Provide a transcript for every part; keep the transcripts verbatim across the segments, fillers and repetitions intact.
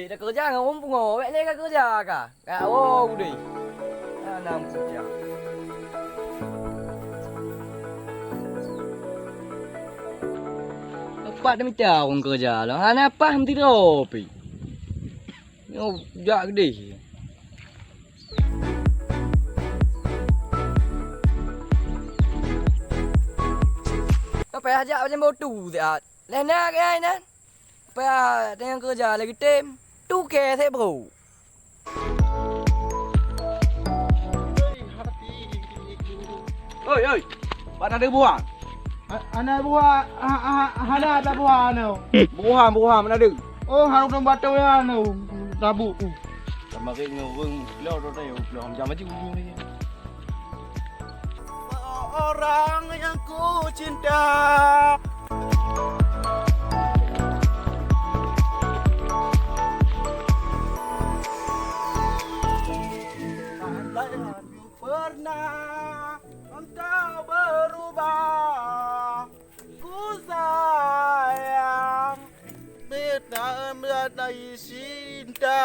Takeureuja ngon ureueng pungo, bèk lé kakeureuja ka. Ka woe udeh. Hana meukeureuja. Pat mita ureueng keureuja lom, hana paih meusidroe pih. Nyoe jak keudeh. Ka payah jak pajan botu siat. Lheuh na keuhai nyan. Payah teungoh keureuja lagèe tem. Tukè sép brôk. Oi, oi. Bak na deuh buah. A-, ana buah, a, a, hana ada buah anu. Buah, buah mana deuh? Oh, harus nang batong ya anu. Tabuk. Sama ke ngurung lo tu tadi, lo macam macam ujung ni. Seorang yang ku cinta. Andai hati pernah engkau berubah, ku sayang, beta mendatai cinta.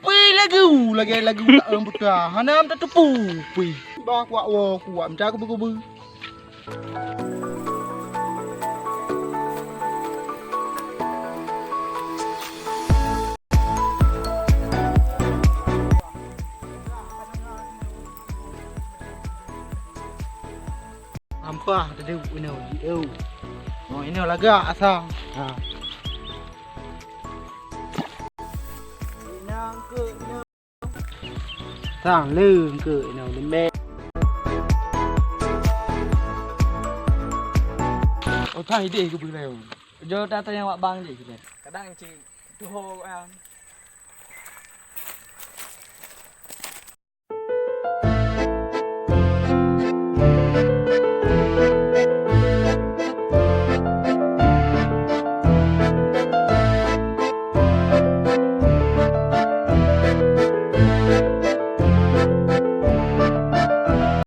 Pih lagu, lagèe lagu taeu buta, hana meutateupeue pih. Bah kuat woe kuat, meucah kubu-kubu. Ampah tadi inoe, oh. Oh, inoe lagak asal. Ha. Sang leung keu inong lembek. Oh, thang idéh keubeue laén. Jo ta tanyong wak bang jih kita. Kadang cit tuho, em.